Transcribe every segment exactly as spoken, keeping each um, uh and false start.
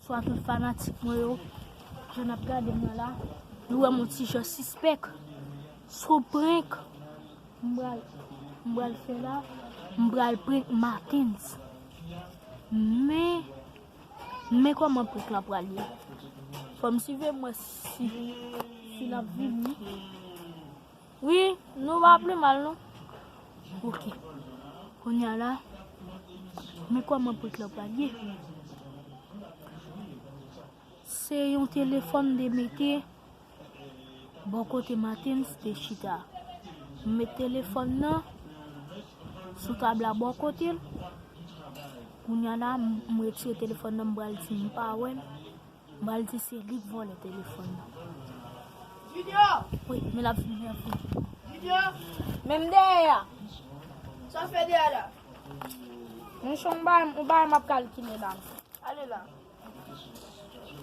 Bonswa tout fanatik mwen yo. Jan n ap gade m nan la, nou wè m on ti jan sispèk. Sou prank m pral, m pral fè la, m pral prank Matens. Men, men kòman prank lan pral ye? Fò m swiv e m wè si, si l ap vini. Wi, nou pa pi mal non. Ok. Kounye a la, men kòman prank lan pral ye? Se yon telefòn m te mete bò kote Matens te chita. M met telefòn nan sou tab la bò kote l. Kounye a la, m, m retire telefòn nan, m pral di m pa wè l. M pral di se li k vòlè telefòn nan. Junior! Wi, men l ap vini, l ap vini. Junior! Men m dèyè a. Sa w fè dèyè a la? Monchè, yon bagay, yon bagay m ap kalkile la. Ale la.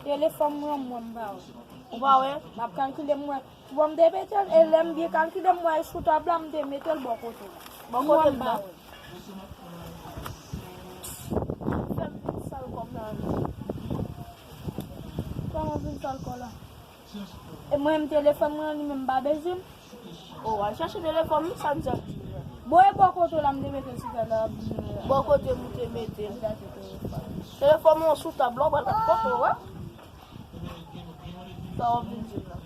Telefòn mwen, mwen m pa wè. Ou pa wè? M ap kalkile, m wè. Bon, m te mete l, e lè m byen kalkile, m wè l sou tab la, m te mete l bò kote l. Bò kote l la. Fè m vin sal kò m nan. Kòman vin sal kò la? E mwen menm telefòn mwen li menm m pa bezwen. O, al chache telefòn m, sa m di ap di w la. Bon, e bò kote w la m te mete l sou tab la, ap di w la. Bò kote m ou te mete l? Gade telefòn. Telefòn mwen sou tab la, ou pral kote w wè. Sa w ap vin di m la?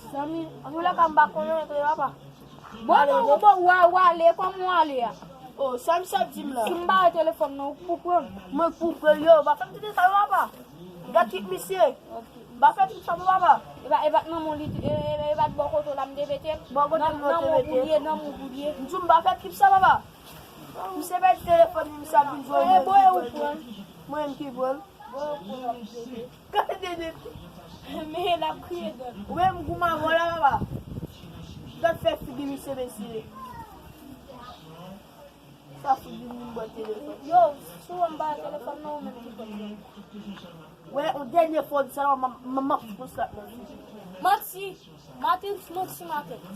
Zanmi, antoulèka m pa konnen antre papa. Bon, ale, non, bon, w a, w ale, kòman w ale a? O, sa misye ap di m la? Si m ba w telefòn nan, ou pou pran l? Mwen pou pran l, yo, pa fè m tande sa yo, papa. Gad tip misye. Ok. Pa fè tip sa non, papa. E pa, e pa t nan men w li, e, e, e pa t bò kote w la m te mete l? Bò kote m te mete l. Nan men w pou l ye, nan men w pou l ye. M di w m pa fè tip sa, papa. Misye pèdi telefòn li, misye ap vin jwe. E, bon, e ou pran l? Mwen menm ki pran l. Gade de. Men l ap kriye dòt. Ou menm goumen avè w la, papa. Gad fè figi misye, mesye. Sa fout vin vin bò telefòn. Yo, si w wè m pa telefòn nan, ou menm ki pran l. Wè, yon dènye fwa w di sa la, m, m, m ap fout slap nan figi w. Manti! Matens, manti, Matens.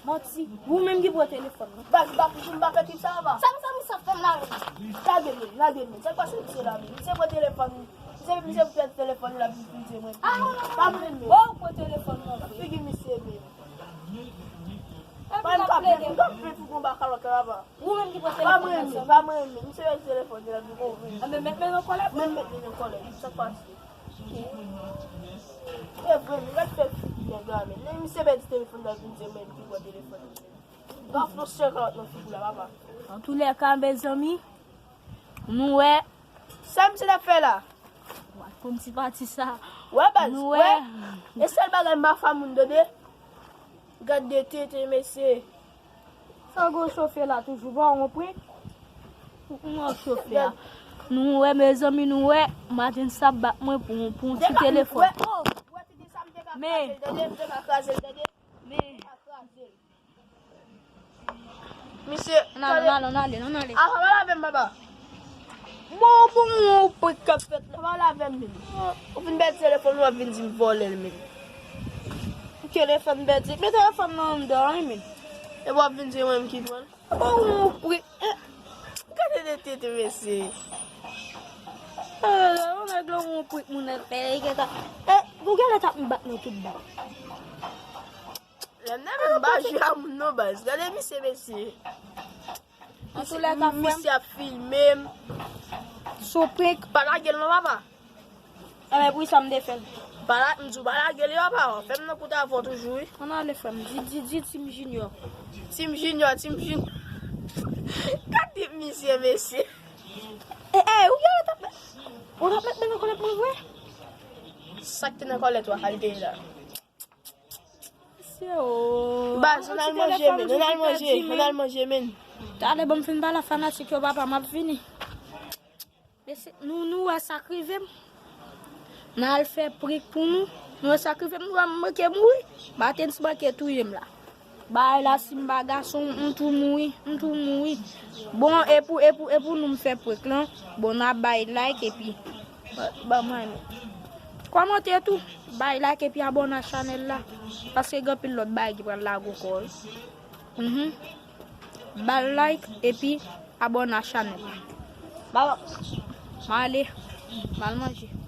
Manti. Ou menm ki pran telefòn nan. Baz, m pa, m pa fè tip sa, papa. Sa, sa, sa fè m la menm. Lage men, lage men. Sa k pase misye la menm? Misye pran telefòn. Misye, misye pèdi telefòn li, l ap vin peze mwen. Ah, pa mwen menm. Bon, ou pran telefòn nan. Figi misye menm. Epi l ap plede. M t ap fè tout yon bakalòt la, papa. Ou menm ki pran telefòn nan, pa mwen menm, pa mwen menm. Misye pèdi telefòn li, l ap vin peze. Anben, met men nan kòlèt. Menm met men nan kòlèt. Sa k pase? E vre, men gad fè figi nèg la, men. Lè misye pèdi telefòn nan, vin di mwen ki pran telefòn nan. Gad fè yon sèl kalòt nan figi w la, papa. Antoulèka, mezanmi, nou wè. Sa misye t ap fè la? Wè, konn ti pati sa. Wè, baz, nou wè. E sèl bagay m pa fè moun tande. Gad de tete, mesye. Sa gwo chofe la toujou, pa w konprann? Ou konn chofe a. Nou wè, mezanmi, nou wè, Matens ap bat mwen pou, pou yon ti telefòn. Men, men. Misye, ann ale, ann ale, ann ale, ann ale. Apa pa lave m, papa. Bon, bon, bon, prank k ap fèt la, pa lave m, men. Ou fin pèdi telefòn, w ap vin di m vòlè l, men. Telefòn pèdi, men telefòn nan anndan, wi, men. E w ap vin di mwen m ki pran l. Bon, ou pri. Eh, gade de tete, mesye. Eh, yon nèg la, yon pri moun nan fè, li gentan. Eh, ou genlè t ap m bat nan tout bal. Lè m nan men m pa jwe a moun non, baz. Gade misye, mesye. Antoulèka, frè m. Misye ap filme m. Sou prank. Pa lage l non, papa. Enben, poukisa m te fè l? Pa la, m di w pa lage li, papa. Fè m nan kout avè w toujou, wi. Ann ale, frè m. Di, di, di Team Junior. Team Junior, Team Junior. Gade misye, mesye. E, e, ou genlè t ap, ou t ap met men nan kòlèt mwen vre? Sa k te nan kòlèt ou a, sa l te ye la? Mesye, o. Baz, ann al manje, men. Ann al manje, ann al manje, men. Talè, ban m fin pale a fanatik yo, papa, m ap vini. Mesye, nou, nou wè sa k rive m. N al fè prank pou nou. Nou wè sa k rive m, nou wè m manke mouri. Matens manke touye m la. Bagay la, si m pa gason, m tou mouri, m tou mouri. Bon, e pou, e pou, e pou nou m fè prank lan, bon, n a bay like epi, ba, ba mwen, kòmante tou, bay like epi abòne a chanèl la, paske gen anpil lòt bagay ki pral lage ankò, wi. Mhm. Ba l like epi abòne a chanèl la. Ba, ba. M ale. M al manje.